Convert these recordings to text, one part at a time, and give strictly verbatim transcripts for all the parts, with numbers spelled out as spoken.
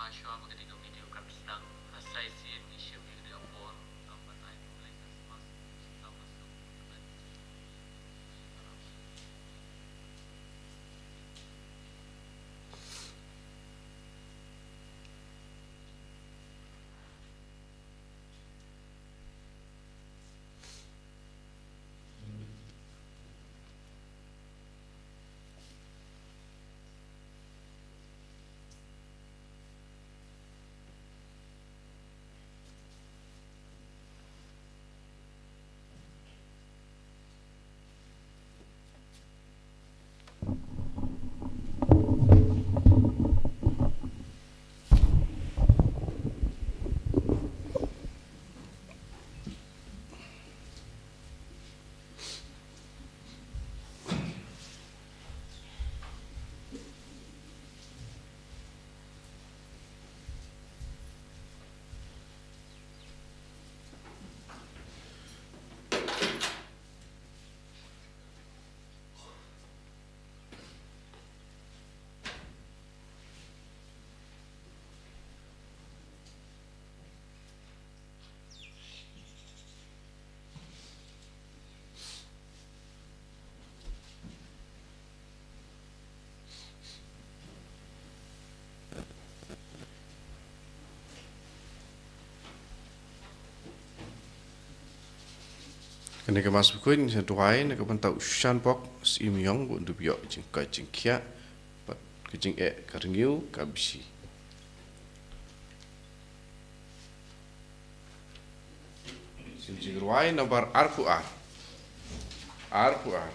Shuwa ba ka dei ka video kan sdang, ha sa shisien ngi shim ïa ka dei ka por, ah, ban ai khublei Christmas, ah, Kane ka Mass bakhuid ngi sa duwai na ka bynta u Shanbok Syiemïong, ba un dup ïoh jingkoit jingkhiah bad ka jingeh ka rngiew ka bshi. Sien jingrwai nambar arphew ar. Arphew ar.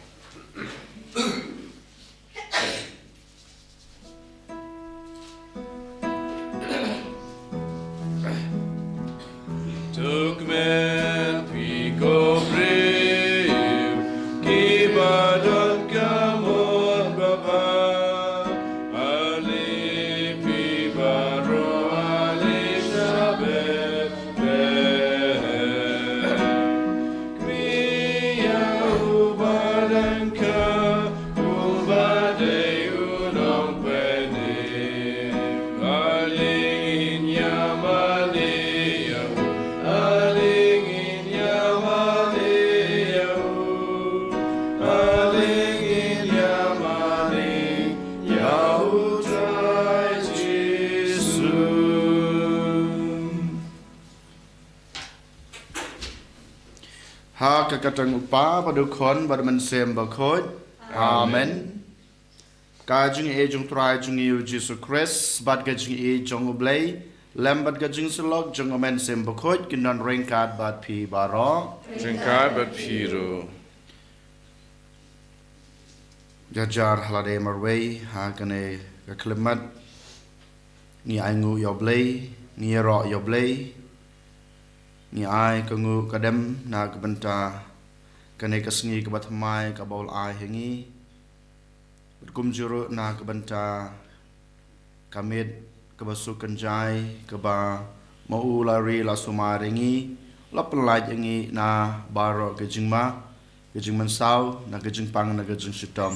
To kmen phi ko briew kiba don ka mon babha, ale phi baroh ale sha Bethlehem. Kmie ïa uba dang kha, uba dei u nongpynim. Ale ngin ïa mane ïa u, ale ngin ïa mane ïa u, ale ngin ïa mane ïa u Trai Jisu. Ha ka kyrteng u Kpa bad u Khun bad u Mynsiem Bakhuid. Amen. Ka jingïeit jong u Trai jong ngi u Jisu Khrist bad ka jingïeit jong u Blei, lem bad ka jingsyllok jong u Mynsiem Bakhuid kin don ryngkat bad phi baroh. Ryngkat bad phi ruh. Jar jar ha lade marwei ha kane ka khyllipmat ngi ainguh ïa u Blei, ngi ïaroh ïa u Blei, ngi ai ka nguh ka dem na ka bynta kane ka sngi kaba thymmai kaba u la ai ha ngi. Bad kumjuh ruh na ka bynta ka miet kaba suk kynjai kaba ma u la ri la sumar ïa ngi, la pynlait ïa ngi na baroh ka jingma, ka jingmynsaw, na ka jingpang, na ka jingshitom.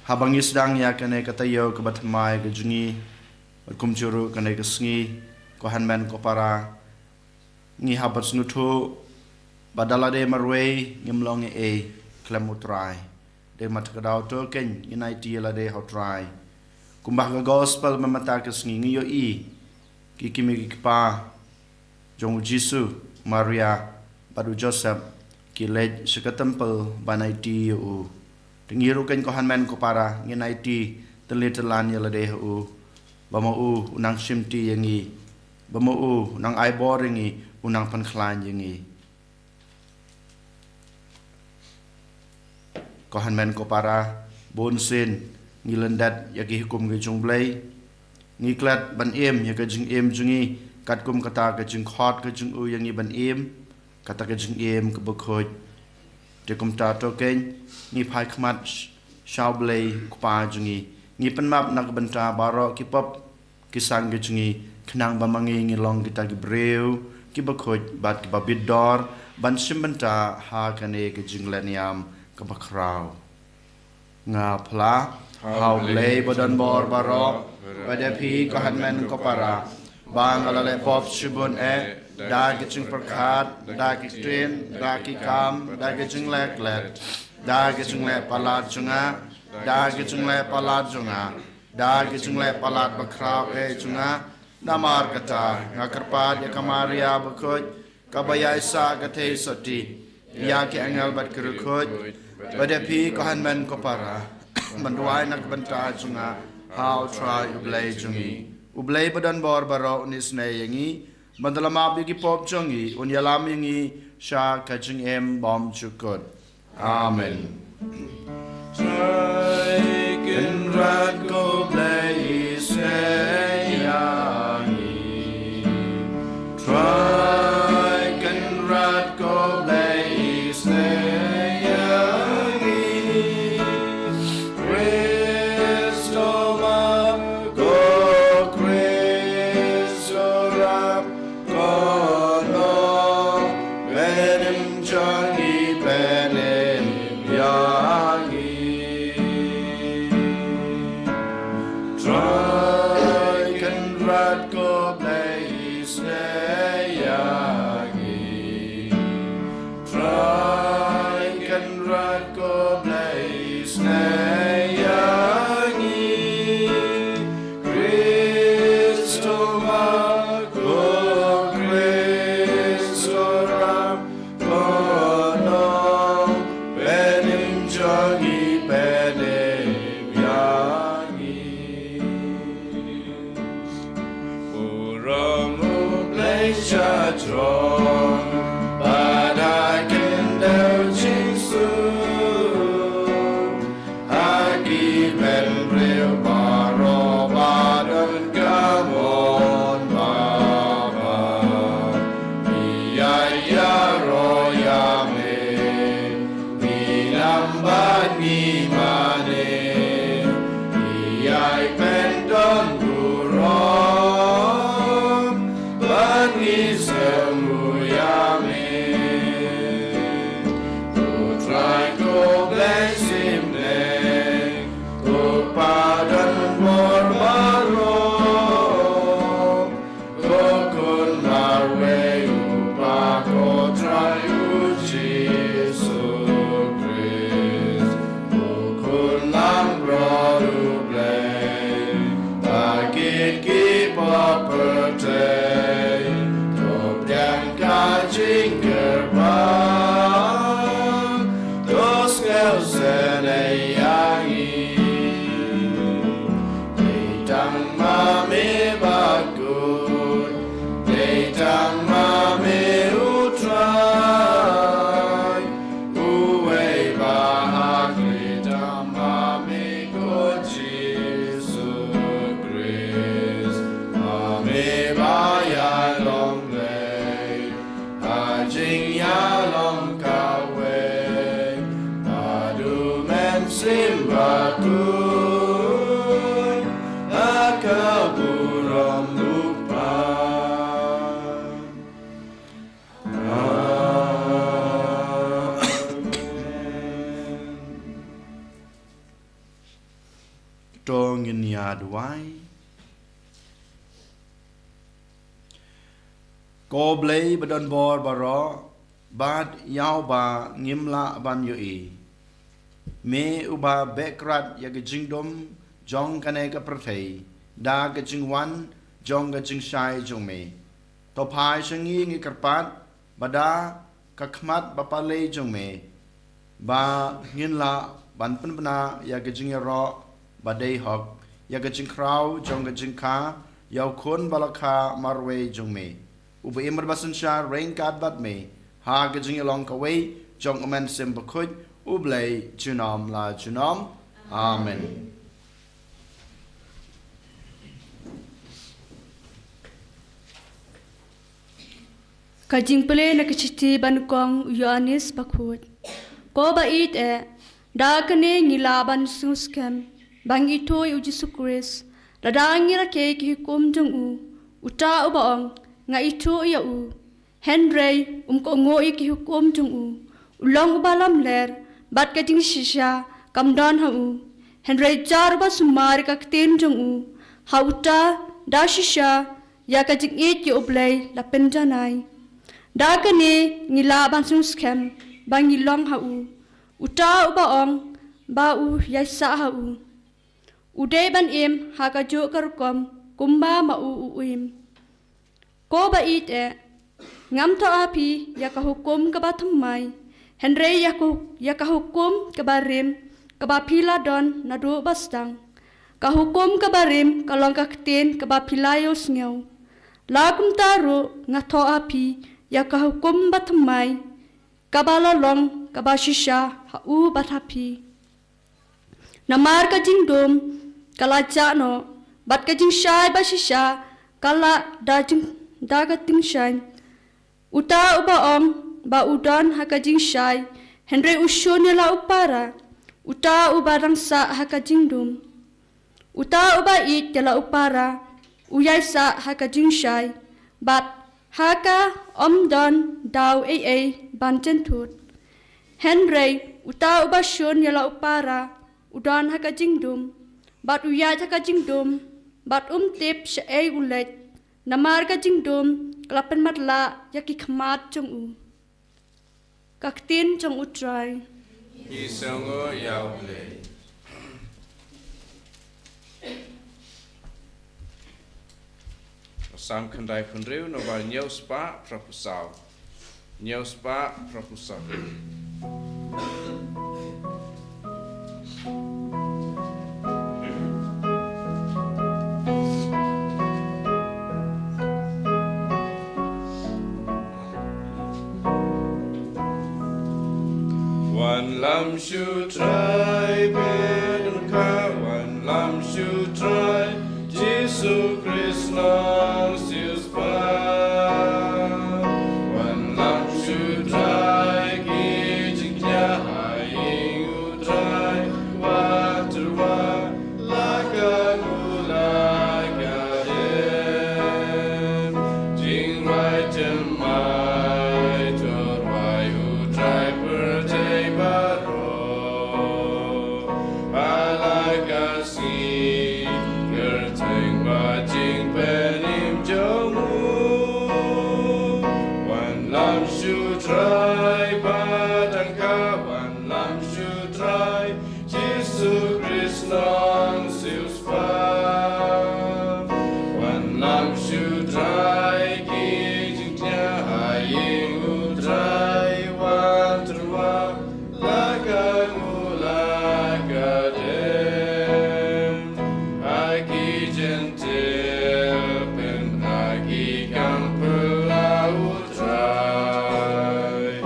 Haba ngi sdang ïa kane ka taïew kaba thymmai ka jong ngi, bad kumjuh ruh kane ka sngi, ko hynmen ko para, ngi hap ban sngewthuh ba da lade marwei ngim long ei ei khlem u Trai. Dei ma kata ka daw to kein ngin aiti ïa lade ha u Trai. Kumba ha ka gospel mynta ka sngi ngi ïohi ki kmie ki kpa jong u Jisu, Maria bad u Joseph ki leit sha ka temple ban aiti ïa u. Te ngi ruh kein ko hynmen ko para ngin aiti tylli tyllan ïa lade ha u, ba ma u u nang shimti ïa ngi, ba ma u u nang ai bor ïa ngi, u nang pynkhlaiñ ïa ngi. Ko hynmen ko para, bun sien ngi lyndet ïa ki hukum ki jong u Blei. Ngi klet ban im ïa ka jingim jong ngi katkum kata ka jingkhot ka jong u ïa ngi ban im, kata ka jingim kaba khuid. Te kumta to kein ngi phai khmat sh-, sha u Blei u Kpa jong ngi. Ngi pynmap na ka bynta baroh ki pop ki sang ki jong ngi, khnang ba ma ngi ngin long kita ki briew kiba khuid bad kiba bit dor ban shim bynta ha kane ka jinglen niam kaba khraw. Nga phla. Ha U Blei ba don bor baroh, bad ïa phi ko hynmen ko para, ba nga la leh pop shibun eh, da ki jingpyrkhat, da ki ktien, da ki kam, da ki jingleh klet, da ki jingleh palat jong nga, da ki jingleh palat jong nga, da ki jingleh palat bakhraw eh jong nga. Namar kata nga kyrpad ïa ka Maria bakhuid, kaba ïaisah ka theisotti, ïa ki angel bad ki riewkhuid, bad ïa phi ko hynmen ko para, ban duwai na ka bynta jong nga ha U Trai U Blei jong ngi. U Blei ba don bor baroh un isynei ïa ngi, ban da la map ïa ki pop jong ngi, un ïalam ïa ngi sha ka jingim bymjukut. Amen. Trai Kynrad ko Blei isynei ïa ngi. Trai Kynrad ko Blei isynei ïa ngi. Khrist u map, ko Khrist u rap, ko Nongpynim jong ngi, pynim ïa ngi. Trai Kynrad ko Blei isynei ïa ngi. Trai Kynrad ko Blei isynei ïa ngi. Khrist u map, ko Khrist u rap, ko Nongpynim jong ngi, pynim ïa ngi. Burom U Blei sha jrong, bad ha khyndew jingsuk. Ha ki bynriew baroh ba don ka mon babha, ngi ïa ïaroh ïa me, ngi ïam bad ngi mane, ngi ïai pyndon burom, bad ngi sngewthuh ïa me. Ko Trai ko Blei Symbai, ko Kpa don bor baroh, ko Khun marwei U Kpa, ko Trai U Jisu Khrist, ko Khun langbrot U Blei, ba kit ki pop pyrthei, to pdiang ka jingkyrpad, to sngewsynei ïa ngi. Dei tang ma me bakhuid, dei tang ma me U Trai, uwei ba ha khlieh, tang ma me ko Jisu Khrist, ma me ba ïalong Blei, ha jingïalong kawei, bad U Mynsiem Bakhuid, ha ka burom U Kpa. Amen. To ngin ïa duwai. Ko Blei ba don bor baroh, bad ïa uba ngim lah ban ïohi. Me uba beh krat ïa ka jingdum jong kane ka pyrthei da ka jingwan jong ka jingshai jong me. To phai sha ngi, ngi kyrpad, ba da ka khmat ba pale jong me, ba ngin lah ban pynbna ïa ka jingïaroh ba dei hok, ïa ka jingkhraw jong ka jingkha, ïa U Khun ba la kha marwei jong me, uba im bad ba synshar ryngkat bad me ha ka jingïalong kawei jong U Mynsiem Bakhuid, U Blei junom la junom. Amen. Ka jingpule na ka shithi ba nyngkong u Ïoannis Bakhuid. Ko ba ïeit eh, da kane ngi lah ban sngewskhem ba ngi ithuh ïa U Jisu Khrist, lada ngi rakhe ki hukum jong u. Uta uba ong, nga ithuh ïa u, hynrei um kohnguh ïa ki hukum jong u, u long uba lamler, bad ka jingshisha kam don ha u. Hynrei jar uba sumar ïa ka ktien jong u, ha uta da shisha ïa ka jingïeit ïa U Blei la pynjanai. Da kane ngi lah ban sngewskhem ba ngi long ha u, uta uba ong ba u ïaisah ha u. U dei ban im ha kajuh ka rukom kumba ma u u im. Ko ba ïeit eh, ngam thoh ha phi ïa ka hukum kaba thymmai, hynrei ïa ka, ïa ka hukum kaba rim kaba phi la don naduh ba sdang. Ka hukum kaba rim ka long ka ktien kaba phi la ïohsngew. La kumta ruh nga thoh ha phi ïa ka hukum ba thymmai kaba la long kaba shisha ha u bad ha phi. Namar ka jingdum ka la jah noh, bad ka jingshai ba shisha ka la da jing, da ka jingshai. Uta uba ong ba u don ha ka jingshai, hynrei u shun ïa la u para, uta uba dang sah ha ka jingdum. Uta uba ïeit ïa la u para u ïaisah ha ka jingshai, bad ha ka ym don daw ei ei ban jynthut. Hynrei uta uba shun ïa la u para u don ha ka jingdum, bad u ïaid ha ka jingdum, bad um tip shaei u leit, namar ka jingdum ka la pynmatlah ïa ki khmat jong u. Ka ktien jong U Trai. Ki sngew ïa U Blei. Salm khyndaiphew hynriew, nombar hynñiew spah phra phew saw. Hynñiew spah phra phew saw. Wanlam shu Trai bad ka, wanlam shu Trai Jisu Khrist nong siewspah. Wanlam shu Trai ki jingkñia ha ïing U Trai, wat tyrwa la ka nguh la ka dem. Jingrwai thymmai, to rwai U Trai pyrthei baroh. Ha la ka sngi kyrteng bad jingpynim jong u. Wanlam shu Trai bad ka, wanlam shu Trai Jisu Khrist nong siewspah. Wanlam shu Trai ki jingkñia ha ïing U Trai, wat tyrwa la ka nguh la ka dem. Ha ki Jentil pynbna ki kam phylla U Trai.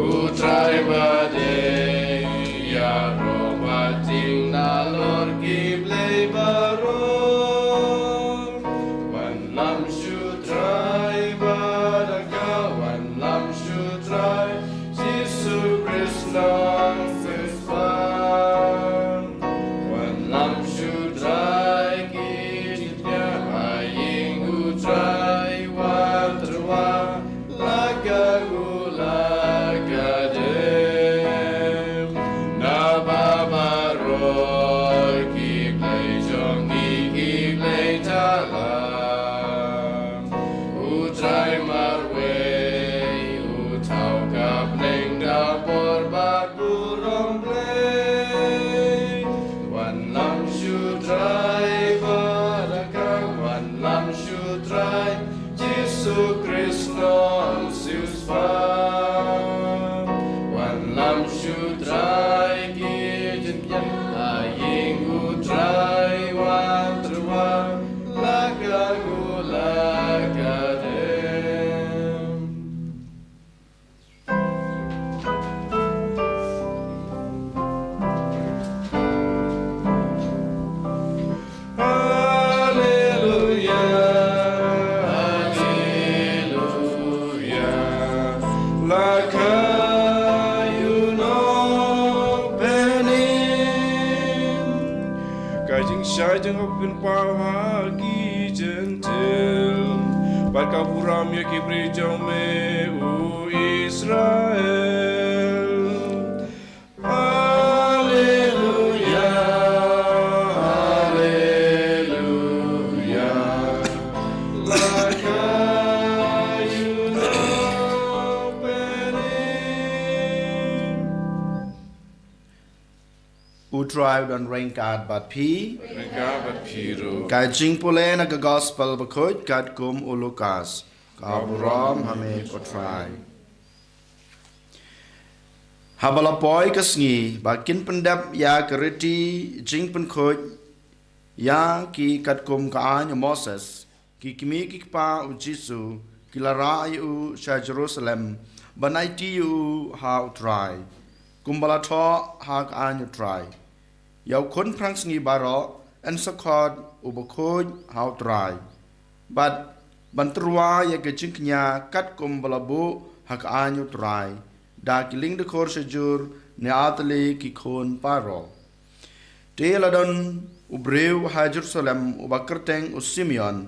U Trai ba dei ïaroh bad tieng nalor ki blei baroh. Wanlam shu Trai bad ka, wanlam shu Trai Jisu Khrist nong siewspah. Wanlam shu Trai ki jingkñia ha ïing U Trai, wat tyrwa la ka nguh la ka dem. Naba baroh ki blei jong ngi ki blei thala. U Trai marwei u thaw ka bneng da bor bad burom blei. Wanlam shu Trai bad ka, wanlam shu Trai Jisu Khrist nong siewspah. Wanlam shu Trai ki jingkñia ha ïing U Trai, wat tyrwa la ka nguh la ka dem. Haleluya, haleluya, la ka ïoh nongpynim. Ka jingshai jong nga pynpaw ha ki Jentil, bad ka burom ïa ki briew jong me U Israel. Haleluya, Trai u don ryngkat bad phi. Ryngkat bad phi ruh. Ka jingpule na ka gospel bakhuid katkum u Lukas. Ka burom ha me ko Trai. Haba la poi ka sngi ba kin pyndep ïa ka riti jingpynkhuid ïa ki katkum ka aiñ u Moses, ki kmie ki kpa u Jisu ki la rah ïa u sha Jerusalem ban aiti ïa u ha u Trai, kumba la thoh ha ka aiñ u Trai. Ïa u khun phrang sngi baroh yn sa khot u bakhuid ha u Trai, bad ban tyrwa ïa ka jingkñia katkum ba la buh ha ka aiñ u Trai da ki lyngdakor shajur ne artylli ki khun baroh. Te la don u briew ha Jerusalem uba kyrteng u Simeon,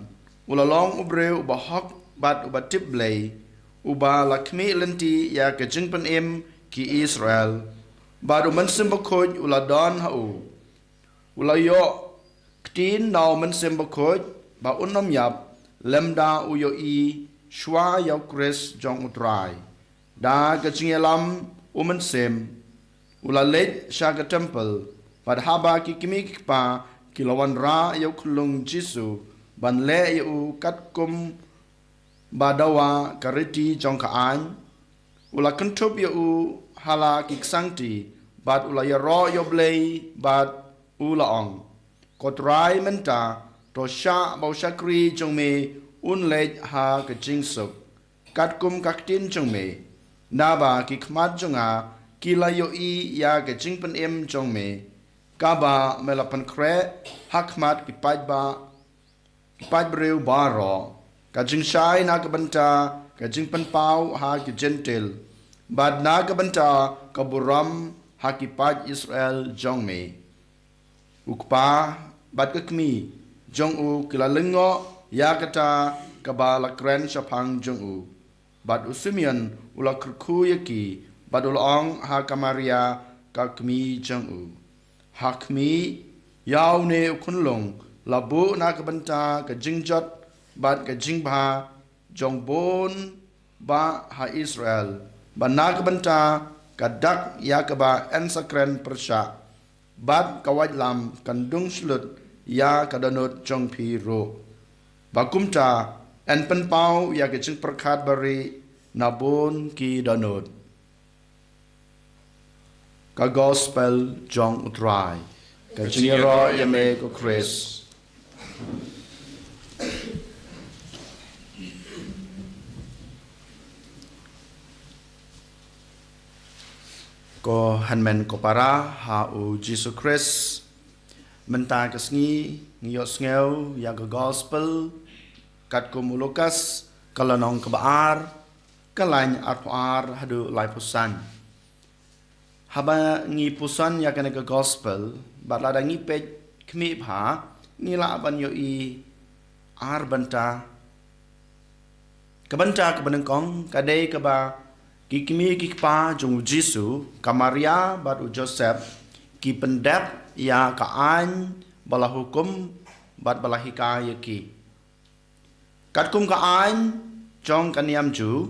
u la long u briew uba hok bad uba tip Blei, uba la khmih lynti ïa ka jingpynim ki Israel, bad u Mynsiem Bakhuid u la don ha u. U la ïoh ktien na u Mynsiem Bakhuid ba un ym ïap lymda u ïohi shuwa ïa u Khrist jong u Trai. Da ka jingïalam u Mynsiem, u la leit sha ka templ, bad haba ki kmie ki kpa ki la wanrah ïa u khunlung Jisu ban leh ïa u katkum ba dawa ka riti jong ka aiñ, u la kynthup ïa u ha la ki ksangti, bad u la ïaroh ïa U Blei, bad u la ong, Ko Trai, mynta to shah ba u shakri jong me un leit ha ka jingsuk, katkum ka ktien jong me. Naba ki khmat jong nga ki la ïohi ïa ka jingpynim jong me, kaba me la pynkhreh ha khmat ki paidbah, ki paidbriew baroh, ka jingshai na ka bynta ka jingpynpaw ha ki Jentil, bad na ka bynta ka burom ha ki paid Israel jong me. U kpa bad ka kmie jong u ki la lyngngoh ïa kata kaba la kren shaphang jong u. Bad u Simeon u la kyrkhu ïa ki, bad u la ong ha ka Maria ka kmie jong u, Ha khmih, ïa une u khunlung la buh na ka bynta ka jingjot bad ka jingbha jong bun bah ha Israel, bad na ka bynta ka dak ïa kaba yn sa kren pyrshah, bad ka waitlam kan dung shlur ïa ka dohnud jong phi ruh. Ba kumta yn pynpaw ïa ka jingpyrkhat barieh na bun ki dohnud. Ka Gospel jong u Trai. Ka jingïaroh ïa me ko Khrist. Ko hynmen ko para ha u Jisu Khrist. Mynta ka sngi ngi ïohsngew ïa ka Gospel katkum u Lukas, ka lynnong kaba ar, ka lain arphew ar haduh laiphew san. Haba ngi puson ïa kane ka Gospel, bad lada ngi peit khmih bha, ngi lah ban ïohi ar bynta. Ka bynta kaba nyngkong ka dei kaba ki kmie ki kpa jong u Jisu, ka Maria bad u Joseph, ki pyndep ïa ka aiñ ba la hukum bad ba la hikai ïa ki. Katkum ka aiñ jong ka niam Jiw,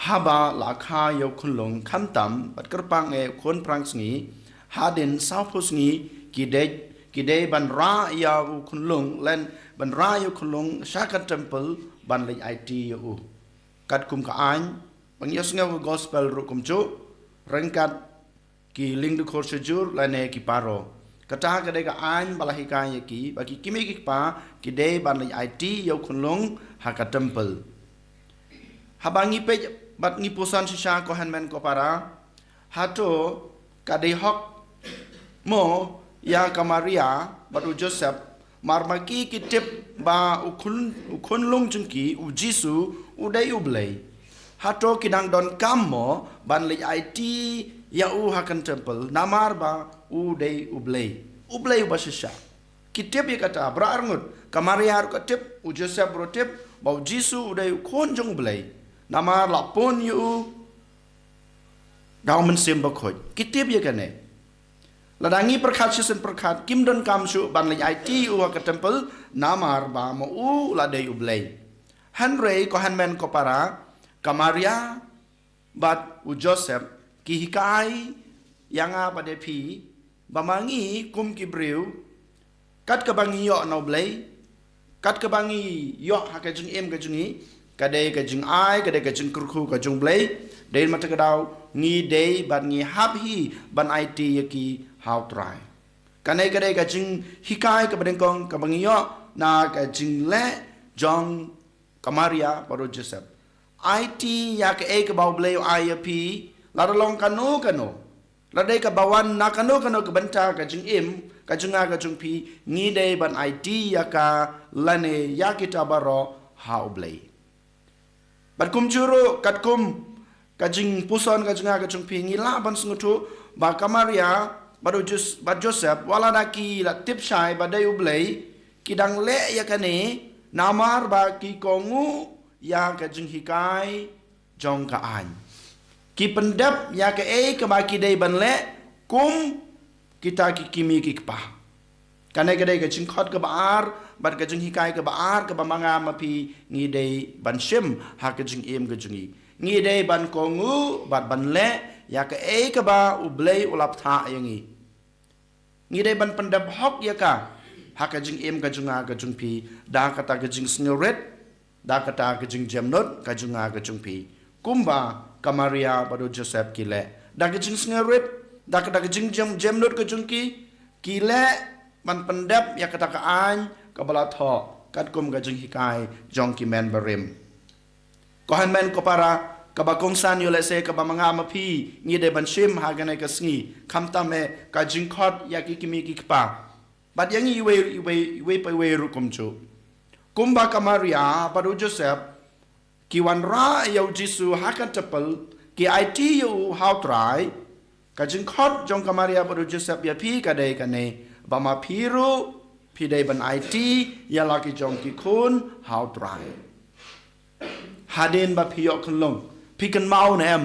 haba la kha ïa u khunlung khamtam bad kyrpang eh u khun phrang sngi, hadien sawphew sngi ki dei, ki dei ban rah ïa u khunlung, lane ban rah ïa u khunlung sha ka temple ban leit aiti ïa u. Katkum ka aiñ, ba ngi ïohsngew ka Gospel ruh kumjuh, ryngkat ki lyngdoh khor shajur lane ki paro. Kata ka dei ka aiñ ba la hikai ïa ki, ba ki kmie ki kpa ki dei ban leit aiti ïa u khunlung ha ka temple. Haba ngi peit bad ngi puson shisha ko hynmen ko para, hato ka dei hok mo ïa ka Maria bad u Joseph, mar ma ki ki tip ba u khun, u khunlung jong ki u Jisu u dei u Blei. Hato ki dang donkam mo ban leit aiti ïa u ha ka temple, namar ba u dei u Blei, u Blei uba shisha. Ki tip ïa kata, bra arngut, ka Maria ruh ka tip, u Joseph ruh tip ba u Jisu u dei u khun jong u Blei, namar la pun ïa u da u Mynsiem Bakhuid. Ki tip ïa kane. Lada ngi pyrkhat shisien pyrkhat, kim donkam shuh ban leit aiti u ha ka temple, namar ba ma u la dei u Blei. Hynrei ko hynmen ko para, ka Maria bad u Joseph ki hikai ïa nga bad ïa phi ba ma ngi kum ki briew, kat kaba ngi ïoh na U Blei, kat kaba ngi ïoh ha ka jingim ka jong ngi, ka dei ka jingai, ka dei ka jingkyrkhu ka jong U Blei, dei ma ta ka daw ngi dei bad ngi hap hi ban aiti ïa ki ha U Trai. Kane ka dei ka jinghikai kaba nyngkong kaba ngi ïoh na ka jingleh jong ka Maria bad u Joseph. Aiti ïa kaei kaba U Blei u ai ïa phi, lada long kano kano, lada dei kaba wan na kano kano ka bynta ka jingim ka jong nga ka jong phi, ngi dei ban aiti ïa ka lane ïa kita baroh ha U Blei. Bad kumjuh ruh katkum ka jingpuson ka jong nga ka jong phi, ngi lah ban sngewthuh ba ka Maria bad u Jos- bad Joseph, wat la da ki la tip shai ba dei U Blei, ki dang leh ïa kane namar ba ki kohnguh ïa ka jinghikai jong ka aiñ. Ki pyndep ïa kaei kaba ki dei ban leh kum kita ki kmie ki kpa. Kane ka dei ka jingkhot kaba ar bad ka jinghikai kaba ar kaba ma nga ma phi ngi dei ban shim ha ka jingim ka jong ngi. Ngi dei ban kohnguh bad ban leh ïa kaei kaba U Blei u la bthah ïa ngi. Ngi dei ban pyndep hok ïa ka ha ka jingim ka jong nga ka jong phi, da kata ka jingsngewrit, da kata ka jingjemnud ka jong nga ka jong phi, kumba ka Maria bad u Joseph ki leh. Da ka jingsngewrit, da kata ka jingjem- jemnud ka jong ki, ki leh ban pyndep ïa kata ka aiñ kaba la thoh katkum ka jinghikai jong ki mynbarim. Ko hynmen ko para, kaba kongsan ïoh lehse kaba ma nga ma phi ngi dei ban shim ha kane ka sngi, khamtam eh ka jingkhot ïa ki kmie ki kpa. Bad ïa ngi iwei iwei iwei pa iwei ruh kumjuh. Kumba ka Maria bad u Joseph ki wanrah ïa u Jisu ha ka temple, ki aiti ïa u ha U Trai, ka jingkhot jong ka Maria bad u Joseph ïa phi ka dei kane, ba ma phi ruh phi dei ban aiti ïa la ki jong ki khun ha U Trai. Hadien ba phi ïoh khyllung, phi kynmaw ne em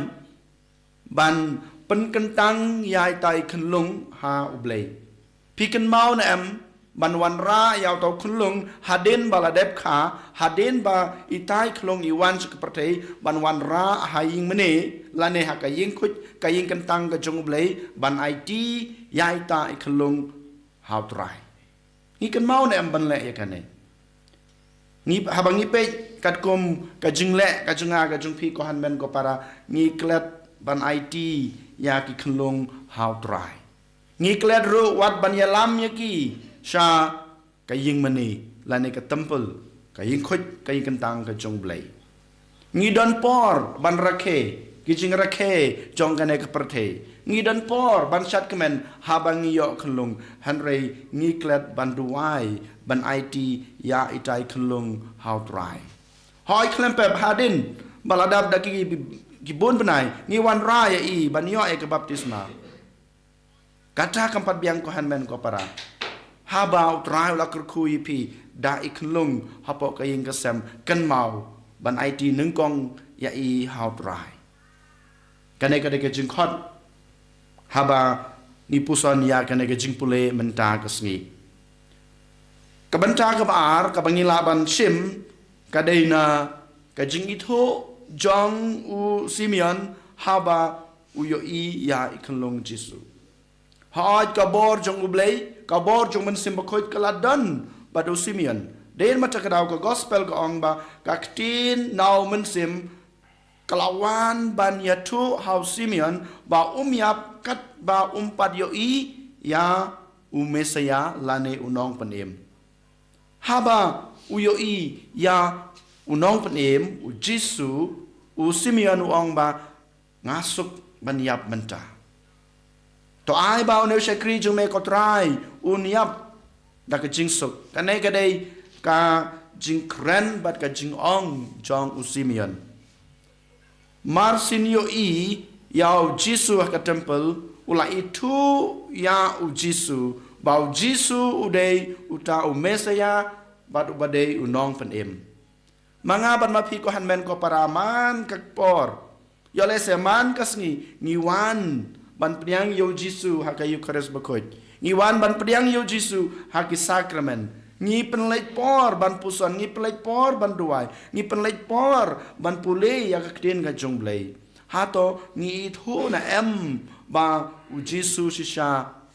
ban pynkyntang ïa ita i khyllung ha U Blei? Phi kynmaw ne em ban wanrah ïa uta u khyllung hadien ba la dep kha, hadien ba ita i khyllung i wan sha ka pyrthei, ban wanrah ha ïing mane lane ha ka ïing khuid, ka ïing kyntang ka jong U Blei, ban aiti ïa ita i khyllung ha U Trai? Ngi kynmaw ne em ban leh ïa kane? Ngi, haba ngi peit katkum ka jingleh ka jong nga ka jong phi, ko hynmen ko para, ngi klet ban aiti ïa ki khyllung ha U Trai. Ngi klet ruh wat ban ïalam ïa ki sha ka ïing mane lane ka temple, ka ïing khuid, ka ïing kyntang ka jong U Blei. Ngi don por ban rakhe ki jingrakhe jong kane ka pyrthei. Ngi don por ban shad kmen haba ngi ïoh khyllung, hynrei ngi klet ban duwai ban aiti ïa ita i khyllung ha U Trai. Hooid, khlem pep, hadien ba la dap da ki, ki bun bnai, ngi wanrah ïa i ban ïoh ïa ka baptisma. Kata kam pat biang, ko hynmen ko para. Haba U Trai u la kyrkhu ïa phi da i khyllung hapoh ka ïing ka sem, kynmaw ban aiti nyngkong ïa i ha U Trai. Kane ka dei ka jingkhot haba ngi puson ïa kane ka jingpule mynta ka sngi. Ka bynta kaba ar kaba ngi lah ban shim ka dei na ka jingithuh jong u Simeon haba u ïohi ïa i khyllung Jisu. Hooid, ka bor jong U Blei, ka bor jong u Mynsiem Bakhuid ka la don bad u Simeon. Dien ma ta ka daw ka gospel ka ong ba ka ktien na u Mynsiem ka la wan ban ïathuh ha u Simeon ba um ïap katba um pat ïohi ïa u Messaïah lane u Nongpynim. Haba u ïohi ïa u Nongpynim, u Jisu, u Simeon u ong ba, nga suk ban ïap mynta. To ai ba une u shakri jong me, ko Trai, un ïap da ka jingsuk. Kane ka dei ka jingkren bad ka jingong jong u Simeon. Mar syn ïohi ïa u Jisu ha ka temple, u la ithuh ïa u Jisu ba u Jisu u dei uta u Messaïah bad uba dei u Nongpynim. Ma nga bad ma phi, ko hynmen ko para, man ka por, ïoh lehse man ka sngi, ngi wan ban pdiang ïa u Jisu ha ka Eukharist Bakhuid. Ngi wan ban pdiang ïa u Jisu ha ki sakramen. Ngi pynleit por ban puson, ngi pynleit por ban duwai, ngi pynleit por ban pule ïa ka ktien ka jong U Blei. Hato ngi ithuh ne em ba u Jisu shisha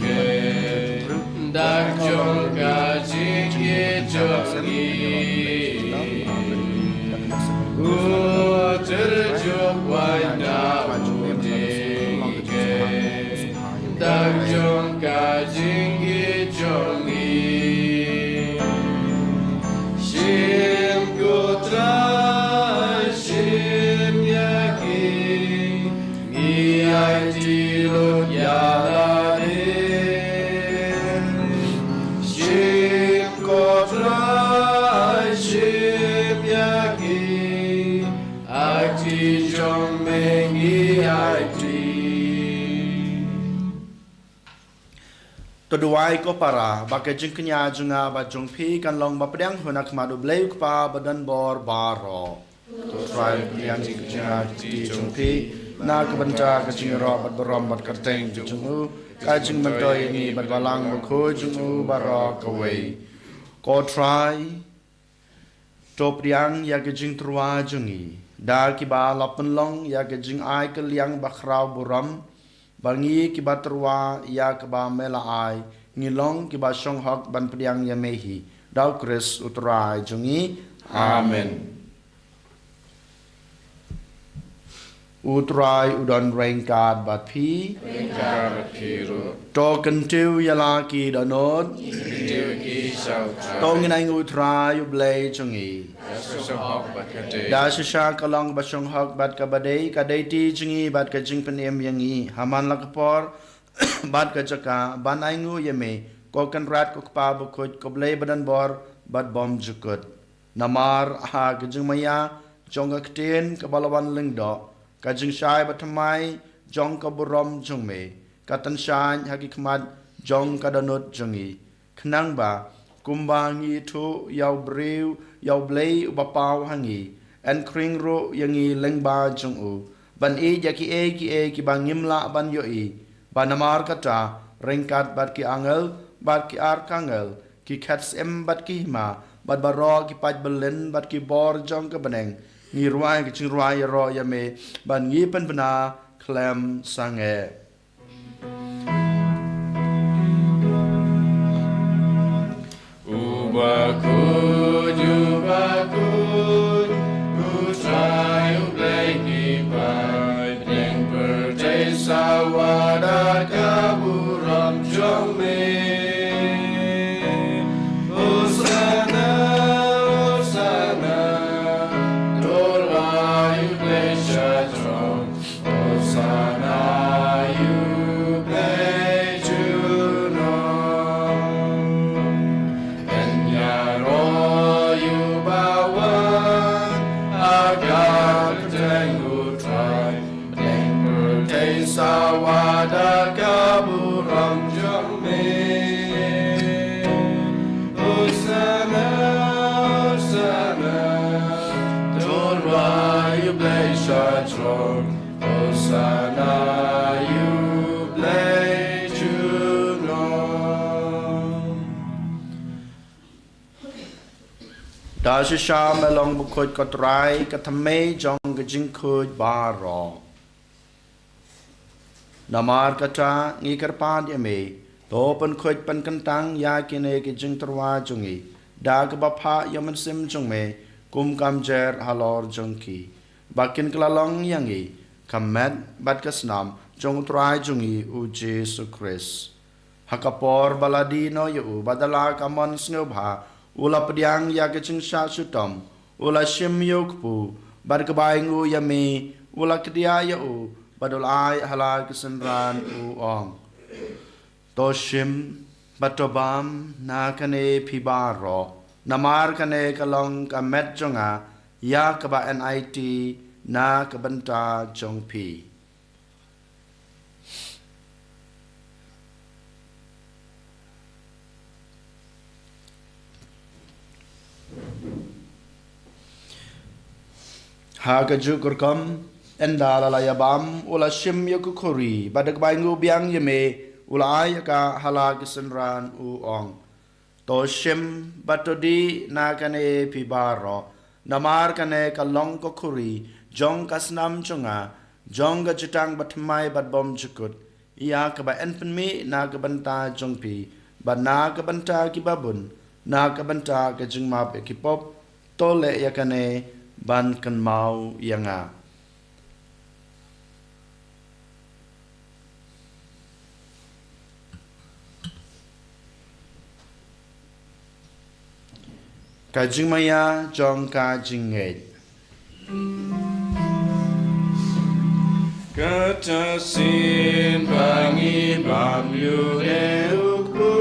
ngi, dak jong ka jingïeit jong ngi. U tyrjuh wai na u dieng, dak jong ka jingïeit jong ngi. Shim ko Trai, shim ïa ki, ngi aiti lut ïa lade. Shim ko Trai, shim ïa ki, aiti jong me ngi aiti. To duwai ko para, ba ka jingkñia jong nga bad jong phi kan long ba pdiang hun ha khmat U Blei U Kpa badonbor baroh. To Trai, pdiang jingkñia jong phi na ka bynta ka jingïaroh bad burom bad kyrteng jong u, ka jingmyntoi ïa ngi bad Balang Bakhuid jong u baroh kawei. Ko Trai, to pdiang ïa ka jingtyrwa jong ngi da kiba la pynlong ïa ka jingai kylliang bakhraw burom, ba ngi kiba tyrwa ïa kaba me la ai, ngi long kiba shong hok ban pdiang ïa me hi, da U Khrist U Trai jong ngi. Amen. U Trai u don ryngkat bad phi. Ryngkat bad phi ruh. To kyntiew ïa la ki dohnud. Kyntiew ïa ki sha U Trai. To ngin ainguh ïa U Trai U Blei jong ngi. Ka shong hok bad ka dei. Da shisha ka long kaba shong hok bad kaba dei, ka dei ti jong ngi bad ka jingpynim ïa ngi ha man la ka por bad ka jaka ban ainguh ïa me, ko Kynrad, ko Kpa bakhuid, ko Blei badonbor bad bymjukut. Namar ha ka jingmaïa jong ka ktien kaba la wan lyngdoh, ka jingshai bathymmai jong ka burom jong me, ka tyngshaiñ ha ki khmat jong ka dohnud jong ngi, khnang ba kumba ngi ïathuh ïa u briew, ïa U Blei uba paw ha ngi, yn khring ruh ïa ngi lyngba jong u, ban ïeit ïa kiei kiei kiba ngim lah ban ïohi, ba namar kata, ryngkat bad ki angel bad ki arkangel, ki khet syiem bad ki hima, bad baroh ki paid byllien bad ki bor jong ka bneng, ngi rwai ka jingrwai ïaroh ïa me ban ngi pynbna khlem sangeh. U bakhuid, u bakhuid, U Trai U Blei ki paidbah pyrthei, sa wad da ka burom jong me. Hosana, Hosana, to rwai U Blei sha jrong. Hosana ïa U Blei junom. Yn ïaroh ïa uba wan ha ka kyrteng U Trai. Pyrthei sa wad da ka burom jong me. Hosana, Hosana, to rwai U Blei sha jrong. Hosana ïa U Blei junom. Da shisha me long bakhuid, ko Trai, ka thymmei jong ka jingkhuid baroh. Namar kata ngi kyrpad ïa me, to pynkhuid pynkyntang ïa kine ki jingtyrwa jong ngi da kaba phah ïa u Mynsiem jong me kum ka mjer halor jong ki, ba kin kylla long ïa ngi ka met bad ka snam jong U Trai jong ngi U Jisu Khrist. Ha ka por ba la die noh ïa u, bad da la ka mon sngewbha, u la pdiang ïa ka jingshah shitom, u la shim ïa u kpu, bad kaba ainguh ïa me, u la kdiah ïa u, bad u la ai ha la ki synran, u ong: To shim bad to bam na kane phi baroh, namar kane ka long ka met jong nga, ïa kaba yn aiti na ka bynta jong phi. Ha kajuh ka rukom, ynda la la ïa bam, u la shim ïa ka khuri, bad da kaba ainguh biang ïa me, u la ai ïa ka ha la ki synran, u ong: To shim bad to dih na kane phi baroh, namar kane ka long ka khuri jong ka snam jong nga, jong ka jutang bathymmai bad bymjukut, ïa kaba yn pynmih na ka bynta jong phi bad na ka bynta kiba bun, na ka bynta ka jingmap ïa ki pop. To leh ïa kane ban kynmaw ïa nga. Ka jingmaïa jong ka jingngeit. Kata shisien ba ngi bam ïa u kpu,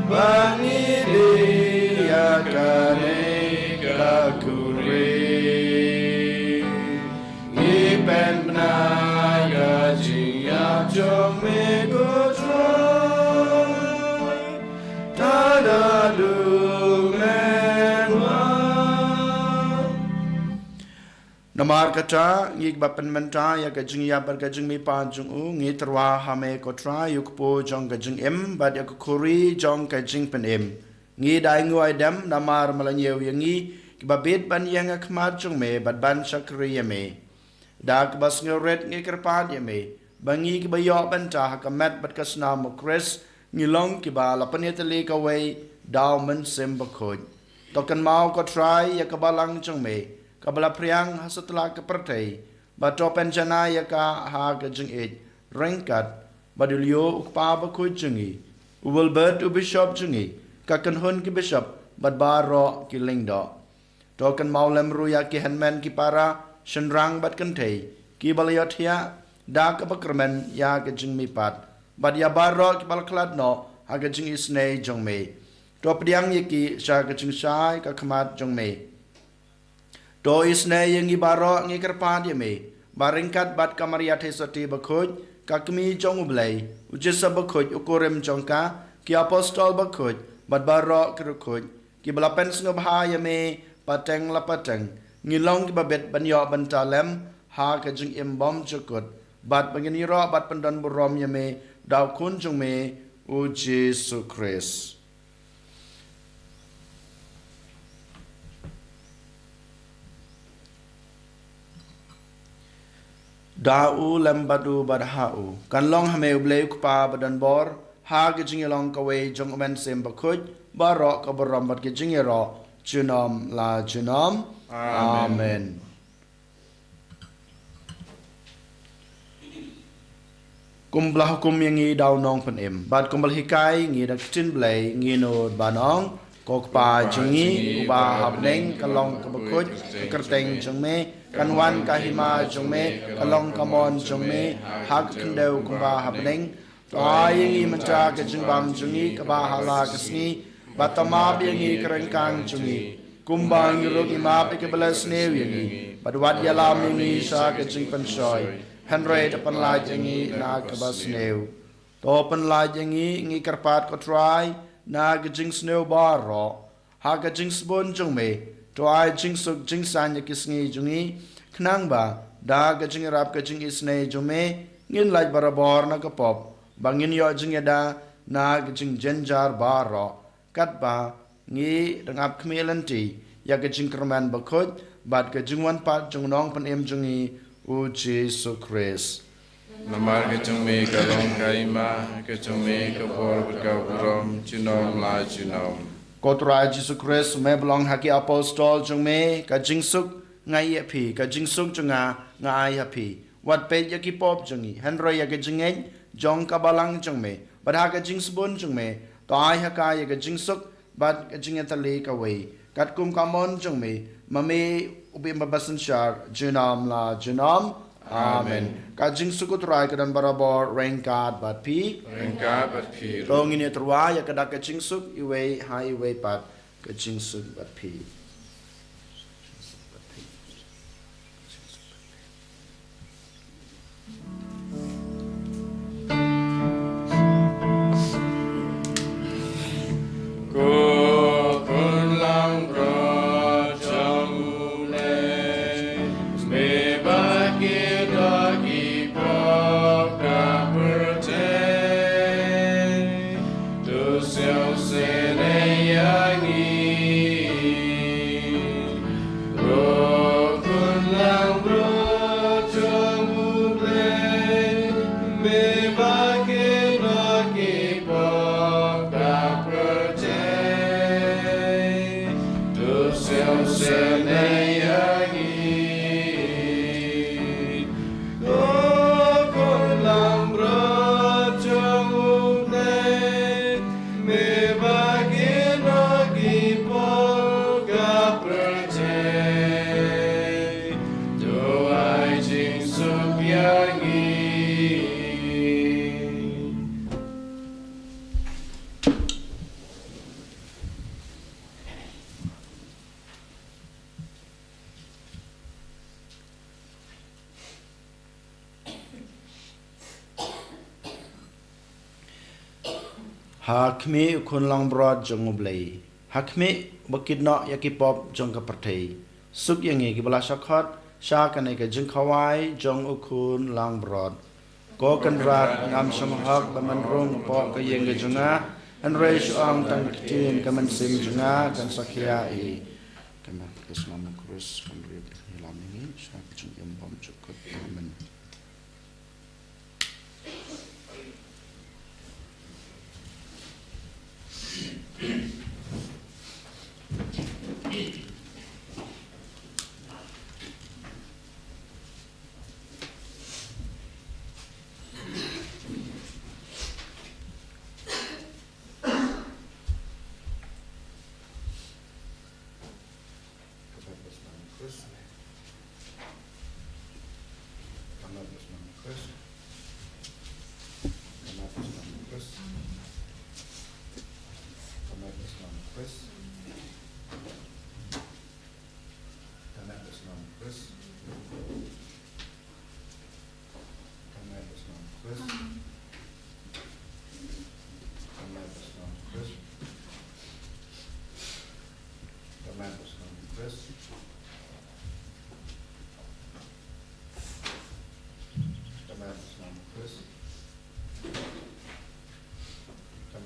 ba ngi dih ïa kane ka khuri, ngi pynbna ïa ka jingïap jong me, ko Trai, tad haduh men wan. Namar kata, ngi kiba pynmynta ïa ka jingïap bad ka jingmihpat jong u, ngi tyrwa ha me, ko Trai, ïa u kpu jong ka jingim bad ïa ka khuri jong ka jingpynim. Ngi da ainguh aidem namar me la ñiew ïa ngi kiba bit ban ïeng ha khmat jong me bad ban shakri ïa me. Da kaba sngewrit ngi kyrpad ïa me ba ngi kiba ïoh bynta ha ka met bad ka snam u Khrist, ngi long kiba la pynïatylli kawei da u Mynsiem Bakhuid. To kynmaw, ko Trai, ïa ka balang jong me, kaba la phriang ha satlak ka pyrthei, bad to pynjanai ïa ka ha ka jingïeit ryngkat bad u Leo u kpa bakhuid jong ngi, u Wilbert u bishop jong ngi, ka kynhun ki bishop bad baroh ki lyngdoh. To kynmaw lem ruh ïa ki hynmen ki para, shynrang bad kynthei, kiba la ïohthiah da kaba kyrmen ïa ka jingmihpat, bad ïa baroh kiba la khlad noh ha ka jingisynei jong me. To pdiang ïa ki sha ka jingshai ka khmat jong me. To isynei ïa ngi baroh, ngi kyrpad ïa me, ba ryngkat bad ka Maria Theisotti bakhuid, ka kmie jong U Blei, u Joseph bakhuid u kurim jong ka, ki apostol bakhuid, bad baroh ki riewkhuid kiba la pynsngewbha ïa me pateng la pateng, ngin long kiba bit ban ïoh bynta lem ha ka jingim bymjukut, bad ba ngin ïaroh bad pyndonburom ïa me da u Khun jong me, u Jisu Khrist. Da u, lem bad u, bad ha u, kan long ha me U Blei U Kpa badonbor, ha ka jingïalong kawei jong U Mynsiem Bakhuid, baroh ka burom bad ka jingïaroh junom la junom. Amen. Amen. Kumba la hukum ïa ngi da u Nongpynim, bad kumba la hikai ïa ngi da ka ktien Blei, ngi nud ban ong: Ko Kpa jong ngi uba ha bneng, ka long kaba khuid ka kyrteng jong me, kan wan ka hima jong me, ka long ka mon jong me ha ka khyndew kumba ha bneng. To ai ïa ngi mynta ka jingbam jong ngi kaba ha la ka sngi, bad to map ïa ngi ka ryngkang jong ngi, kumba ngi ruh ngi map ïa kiba la sniew ïa ngi, bad wat ïalam ïa ngi sha ka jingpynshoi, hynrei to pynlait ïa ngi na kaba sniew. To pynlait ïa ngi, ngi kyrpad ko Trai, na ka jingsniew baroh, ha ka jingsbun jong me, to ai jingsuk jingsaiñ ïa ki sngi jong ngi, khnang ba da ka jingïarap ka jingisynei jong me, ngin lait barabor na ka pop, ba ngin ïoh jingïada na ka jingjynjar baroh, katba ngi dang ap khmih lynti ïa ka jingkyrmen bakhuid bad ka jingwan pat jong u Nongpynim jong ngi, u Jisu Khrist. Namar ka jong me ka long ka hima, ka jong me ka bor bad ka burom junom la junom. Ko Trai Jisu Khrist, me ba la ong ha ki apostol jong me: Ka jingsuk nga ai ïa phi, ka jingsuk jong nga nga ai ha phi. Wat peit ïa ki pop jong ngi, hynrei ïa ka jingngeit jong ka balang jong me, bad ha ka jingsbun jong me, to ai ha ka ïa ka jingsuk bad ka jingïatylli kawei, katkum ka mon jong me, ma me u ba im ba synshar junom la junom. Amen. Amen. Ka jingsuk u Trai ka don barabor ryngkat bad phi. Ryngkat bad phi ruh. To ngin ïatyrwa ïa ka da ka jingsuk iwei ha iwei pat. Ka jingsuk bad phi. Ko Khun Langbrot jong U Blei, me ba kiew da ki pop ka pyrthei, to sngewsynei ïa ngi. Ko Khun Langbrot jong U Blei, me ba kiew da ki pop ka pyrthei, to sngewsynei ïa ngi. Ko Khun Langbrot jong U Blei, me ba kiew da ki pop ka pyrthei, to ai jingsuk ïa ngi. Ha khmih u Khun Langbrot jong U Blei. Ha khmih ba kit noh ïa ki pop jong ka pyrthei. Suk ïa ngi kiba la shah khot sha kane ka jingkhawai jong u Khun Langbrot. Ko Kynrad, ngam shym hok ban wan rung hapoh ka ïing ka jong nga, hynrei shu ong tang ka ktien, ka mynsiem jong nga kan sa khia hi. Kane ka snam u Khrist kan ïalam ïa ngi sha ka jingim bymjukut. Amen.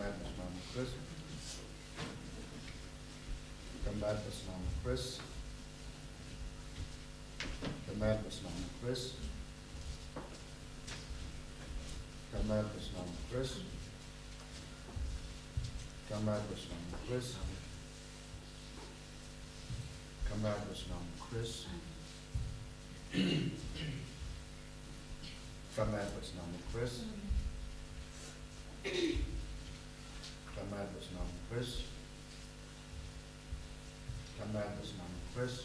Ka met ba shnong Chris. Ka met ba shnong Chris. Ka met ba shnong Chris. Ka met ba shnong Chris. Ka met ba shnong Chris. Ka met ba shnong Chris. Ka met ba shnong Chris. Ka met ba shnong Chris. Ka met ba shnong Chris.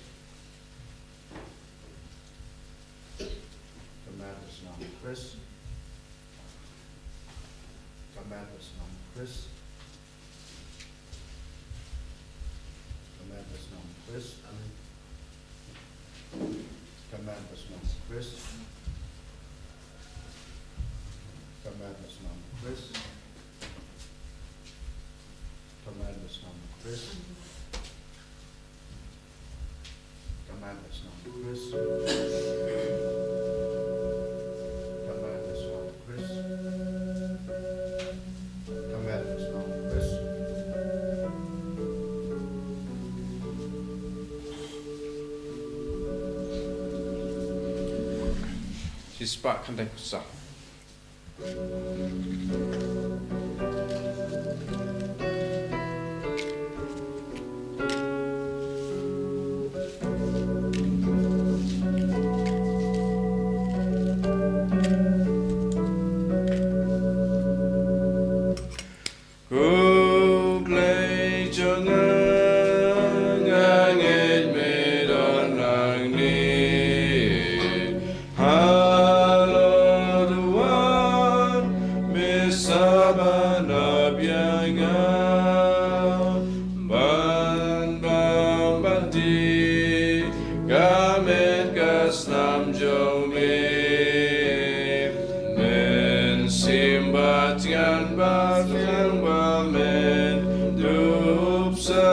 Ka met ba shnong Chris. Ka met ba shnong Chris. Ka met ba shnong Chris. Ka met ba shnong Chris. Ka met ba shnong Chris. Ka met ba shnong Chris. Ka met ba shnong Chris. Ka met ba shnong Chris. Shispah khyndai phew saw. Ko Blei jong nga, nga ngeit me don nangne. Halor u wan, me sa ban ap ïa nga. Ban bam ban tih, ka met ka snam jong me. Mynsiem bad thngan bad sliang ba men dup sa.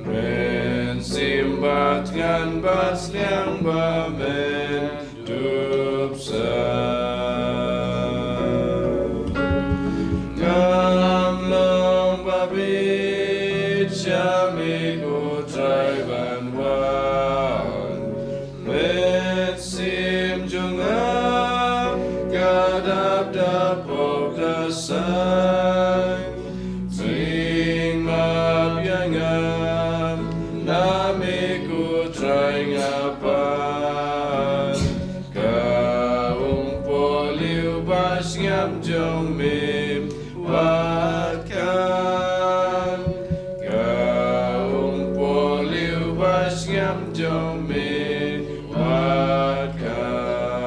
Mynsiem bad thngan bad sliang ba men dup sa. Ngam long ba bit sha me ko Trai ban wan. Mynsiem jong nga ka dap da pop da sang. Jingmap ïa nga na me ko Trai nga pan. Ka umpohliew ba sngap jong me wat kan. Ka umpohliew ba sngap jong me wat kan.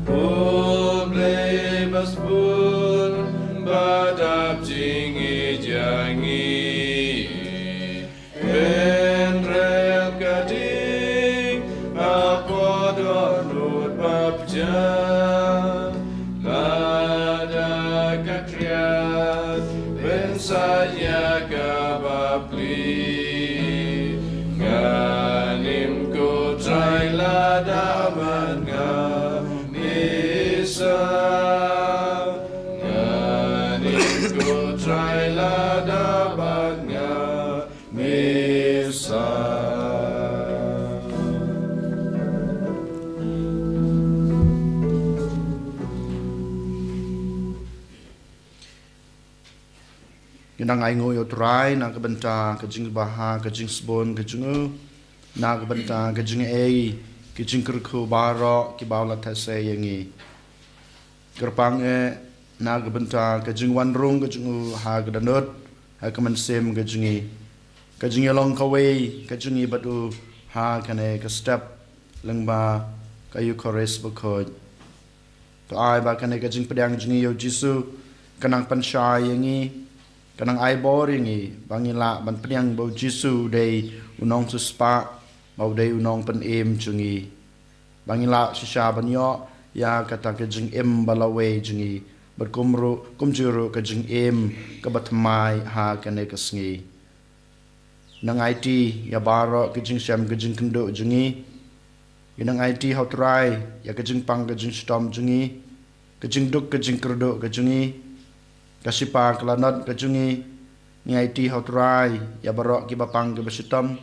Ko Blei ba sbun ba dap jingïeit ïa ngi. Pynrem ka ding, hapoh dohnud baptia. Lada ka khriat, pynsait ïa ka bapli. Ngan im ko Trai lada bad nga me sa. Ngan im ko Trai lada bad nga me sa. Ngi dang ainguh ïa u Trai na ka bynta ka jingbha, ka jingsbun ka jong u, na ka bynta ka jingaiei, ka jingkyrkhu baroh kiba u la theh sei ïa ngi. Kyrpang eh na ka bynta ka jingwan rung ka jong u ha ka dohnud, ha ka mynsiem ka jong ngi. Ka jingïalong kawei ka jong ngi bad u ha kane ka step lyngba ka Eukharist bakhuid. To ai ba kane ka jingpdiang jong ngi ïa u Jisu ka nang pynshai ïa ngi, ka nang ai bor ïa ngi ba ngin lah ban pdiang ba u Jisu u dei u nongsiewspah, ba u dei u nongpynim jong ngi. Ba ngin lah shisha ban ïoh ïa kata ka jingim ba lawei jong ngi bad kumjuh ruh ka jingim kaba thymmai ha kane ka sngi. Nang aiti ïa baroh ka jingshem ka jingkynduh jong ngi. Ngi nang aiti ha u Trai ïa ka jingpang ka jingshitom jong ngi. ka jingduk ka jingkyrduh ka jong ngi, ka shipa ka lanot ka jong ngi. Ngi aiti ha u Trai ïa baroh kiba pang kiba shitom.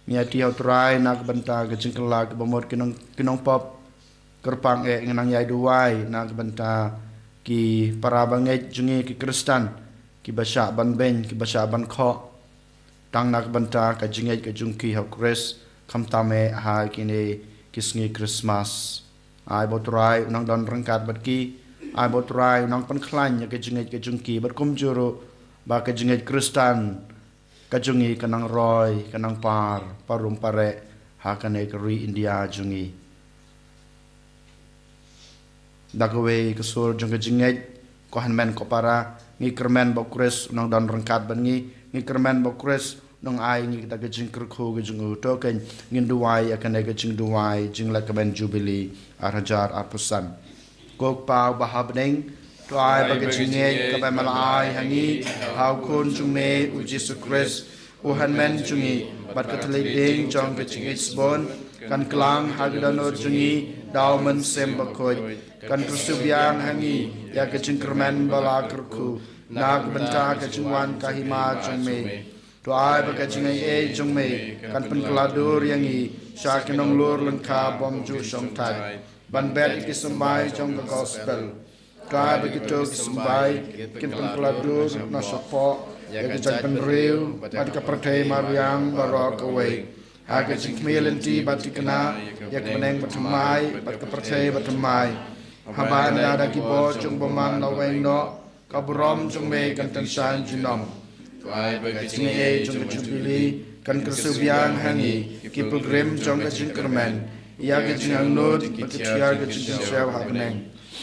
Ngi aiti ha u Trai na ka bynta ka jingkylla kaba mut ki nong, ki nongpop. Kyrpang eh ngi nang ïai duwai na ka bynta ki para bangeit jong ngi ki Khristan kiba shah ban beiñ, kiba shah ban khoh. Tang na ka bynta ka jingngeit ka jong ki ha u Khrist, khamtam eh ha kine ki sngi Christmas. Ai ba u Trai u nang don ryngkat bad ki, ai ba u Trai u nang pynkhlaiñ ïa ka jingngeit ka jong ki, bad kumjuh ruh ba ka jingngeit Khristan ka jong ngi ka nang roi, ka nang par, parum pareh ha kane ka ri India jong ngi. Da kawei ka sur jong ka jingngeit, ko hynmen ko para, ngi kyrmen ba u Khrist u nang don ryngkat bad ngi, ngi kyrmen ba u Khrist u nang ai ngi da ka jingkyrkhu ka jong u. To kein ngin duwai ïa kane ka jingduwai jingleh kmen Jubili ar hajar arphew san. Ko Kpa uba ha bneng, to ai ba ka jingngeit kaba me la ai ha ngi ha u Khun jong me u Jisu Khrist, u hynmen jong ngi, bad ka thylliej dieng jong ka jingngeit sbun kan klang ha ka dohnud jong ngi da u Mynsiem Bakhuid, kan kyrsiew biang ha ngi ïa ka jingkyrmen ba la kyrkhu na ka bynta ka jingwan ka hima jong me. To ai ba ka jingaiei jong me kan pynkylla dur ïa ngi sha ki nonglur lyngkha bymjuh shongthait ban bet ïa ki symbai jong ka gospel. To ai ba kito ki symbai kin pynkylla dur na shapoh ïa ka jaitbynriew bad ka pyrthei mariang baroh kawei. Ha ka jingkhmih lynti bad thikna ïa ka bneng bathymmai bad ka pyrthei bathymmai, haba ynda da ki bor jong u bymman la weng noh, ka burom jong me kan tyngshaiñ junom. To ai ba ka jingaiei jong ka Jubili kan kyrsiew biang ha ngi ki pilgrim jong ka jingkyrmen ïa ka jingangnud bad ka thiar ka jingpynshoi ha bneng.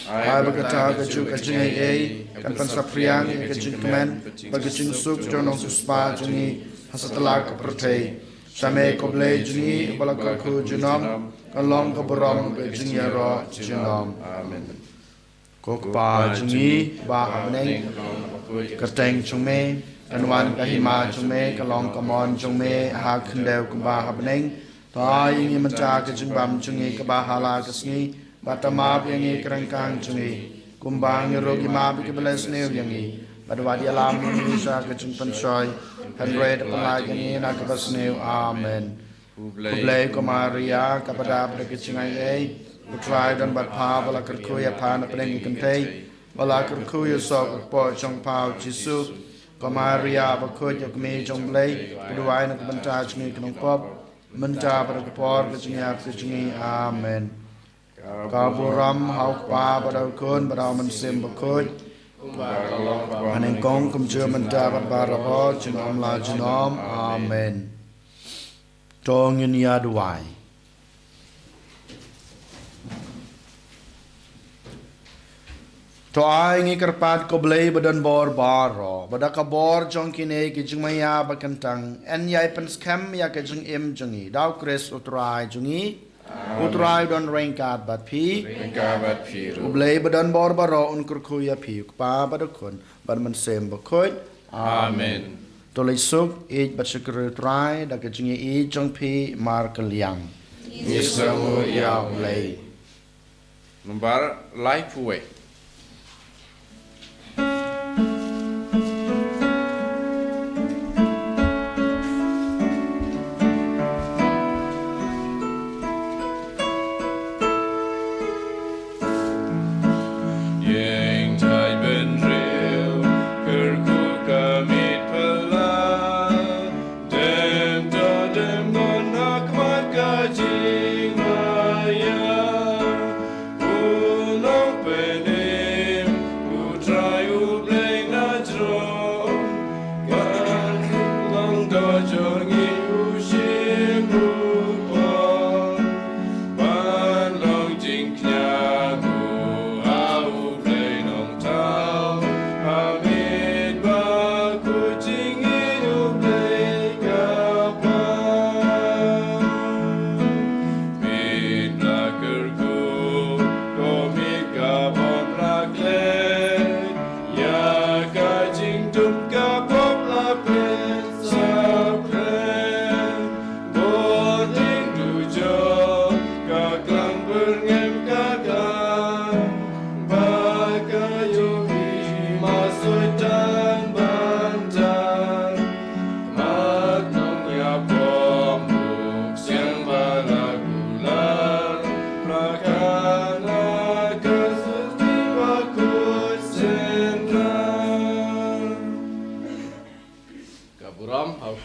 Ai ba kata kajuh ka jingaiei kan pynsaphriang ïa ka jingkmen bad ka jingsuk jong u nongsiewspah jong ngi ha satlak ka pyrthei. Sha me ko Blei jong ngi uba la kyrkhu junom, kan long ka burom ka jingïaroh junom. Amen. Ko Kpa jong ngi ba ha bneng, ka kyrteng jong me kan wan, ka hima jong me kan long, ka mon jong me ha ka khyndew kumba ha bneng. To ai ïa ngi mynta ka jingbam jong ngi kaba ha la ka sngi, bad to map ïa ngi ka ryngkang jong ngi, kumba ngi ruh ngi map ïa kiba leh sniew ïa ngi. Bad wat ïalam ïa ngi sha ka jingpynshoi, hynrei to pynlait ïa ngi na kaba sniew. Amen. U Blei, ko Maria kaba dap da ka jingaiei, u Trai u don bad pha, ba la kyrkhu ïa pha na pdeng ki kynthei, ba la kyrkhu ïa u soh ka kpoh jong pha u Jisu. Ko Maria bakhuid, ïa u Kmie jong u Blei, to duwai na ka bynta jong ngi ki nongpop, mynta bad ha ka por ka jingïap ka jong ngi. Amen. Ka burom ha u Kpa bad ha u Khun bad ha u Mynsiem Bakhuid, ha nyngkong kumjuh mynta bad barabor, junom la junom. Amen. To ngin ïa duwai. To ai ngi kyrpad ko Blei ba don bor baroh, ba da ka bor jong kine ki jingmaïa ba kyntang, yn ïai pynskhem ïa ka jingim jong ngi da u Khrist u Trai jong ngi. U Trai u don ryngkat bad phi. Ryngkat bad phi ruh. U Blei ba don bor baroh un kyrkhu ïa phi, u Kpa bad u Khun bad u Mynsiem Bakhuid. Amen. To leit suk, ïeit bad shakri u Trai da ka jingïeit jong phi markylliang. Ngi sngewnguh ïa u Blei. Nombar laiphew wei. Ïeng jait bynriew, kyrkhu ka miet phylla, dem to dem ngon ha khmat ka jingmaïa. U Nongpynim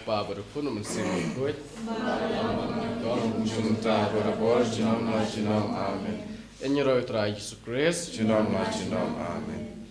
Kpa bad u Khun, u Mynsiem Bakhuid. Kong, kumjuh mynta, barabor, junom la junom. Amen. Ïaroh ïa u Trai Jisu Khrist. Junom la junom. Amen.